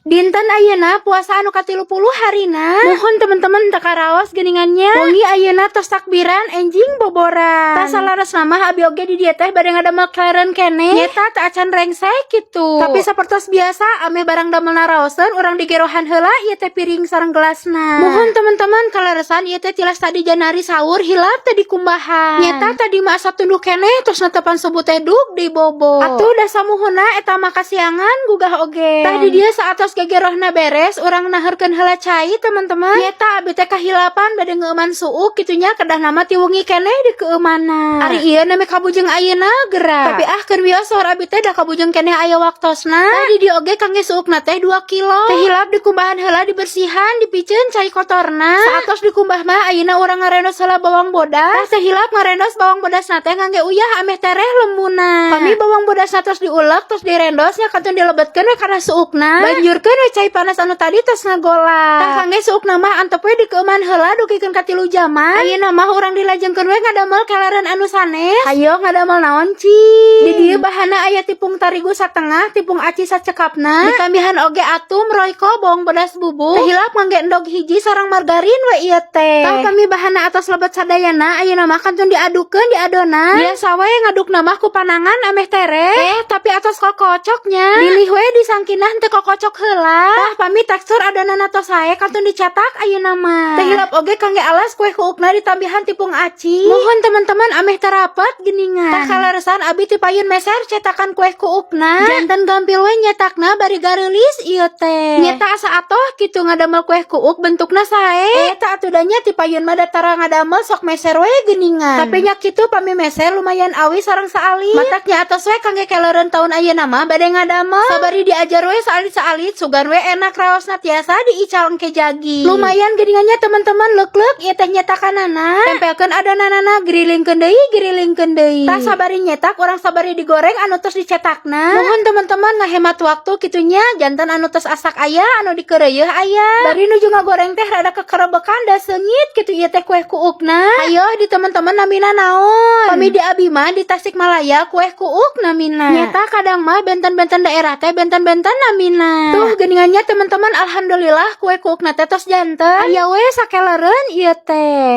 Dinten ayeuna puasa anu ka-30 harina. Muhun, teman-teman, teu karaos geuningan nya. Wengi ayeuna tos takbiran, enjing boboran. Tah, salaresna mah abi oge di dieu teh bade ngadamel keleren keneh. Nyeta teu acan rengse kitu. Tapi sapertos biasa, ameh barang damelna raoseun, urang digerohan heula ieu teh piring sareng gelasna. Muhun, teman-teman, kaleresan ieu teh tilas tadi janari sahur hilap teh dikumbahan. Nyeta tadi mah asa tunduh keneh, terus netepan subuh teh dug di bobo. Atuh da samuhuna eta mah kasiangan gugah oge. Tah, di dieu saatos gegerohna beres, urang naherkeun heula cai, teman-teman. Nyeta abi teh kahilapan bade ngeueuman suuk kitu nya, kedahna mah ti wengi keneh dikeueumana. Ari ieu nami kabujeng ayeuna geura. Tapi ah, keur wios saur abi teh da kabujeng keneh aya waktosna. Tah, di dieu oge kangge suukna teh 2 kilo. Teh hilap dikumbahan heula, dibersihan, dipiceun cai kotorna. Saatos dikumbah mah ayeuna urang ngarendos heula bawang bodas. Tah, teh hilap ngarendos bawang bodasna teh ngangge uyah ameh tereh lembuna. Pami bawang bodasna tos diulek, tos direndosnya, kantun dilebetkeun we kana suukna. Banjurkeun we cai panas anu tadi tos ngagolak. Tah, kangge suukna mah antep we dikeueuman heula dugikeun ka 3 jaman. Ayeuna mah urang dilajengkeun we ngadamel keleren anu sanes. Hayo ngadamel naon cing? Di dieu bahanna aya tipung tarigu satengah, tipung aci sacekapna, ditambihan oge atum, Royco, bawang bodas bubuk. Teh hilap ngangge endog hiji sareng margarin we ieu teh. Tah, pami bahanna atos lebet sadayana, ayeuna mah kantun diadukeun di adonan. Biasa we ngadukna mah ku panangan ameh tereh. Eh, tapi atos kokocoknya. Bilih we disangkinah teu kokocok heula. Tah, pami tekstur adonan tos sae, kantun dicetak ayeuna mah. Teh hilap oge kangge alas kue kuukna ditambihan tipung aci. Muhun, teman-teman, ameh terapet geuningan. Tah, kaleresan abi ti payun meser cetakan kue kuukna. Janten gampil we nyetakna bari gareulis ieu teh. Nyeta asa atoh kitu ngadamel kue kuuk bentukna sae. Eta atuh da nya ti payun mah datara ngadamel sok meser we geuningan. Tapi nya kitu, pami meser lumayan awi sareng saalit. Matak nya atos we kangge keleren taun ayeuna mah bade ngadamel. Sabari diajar we saalit-saalit, sugan we enak raosna, tiasa diical engke jagi. Lumayan geuningan nya, teman-teman, leuk-leuk ieu teh nyetakanana. Tempelkeun adonanana, girilingkeun deui, girilingkeun deui. Tah, sabari nyetak urang sabari digoreng anu tos dicetakna. Muhun, teman-teman, ngahemat waktu kitu nya, janten anu tos asak aya, anu dikeureuyeun aya. Bari nuju ngagoreng teh rada kekerebekan da seungit kitu ieu teh kue kuukna. Ayo di teman-teman namina naon? Pami di abi mah di Tasikmalaya kue kuuk namina. Nyeta kadang mah benten-benten daerah teh benten-benten namina. Tuh geuningan nya, teman-teman, alhamdulillah kue kuukna teh tos janten. Aya we sakeleureun ieu teh.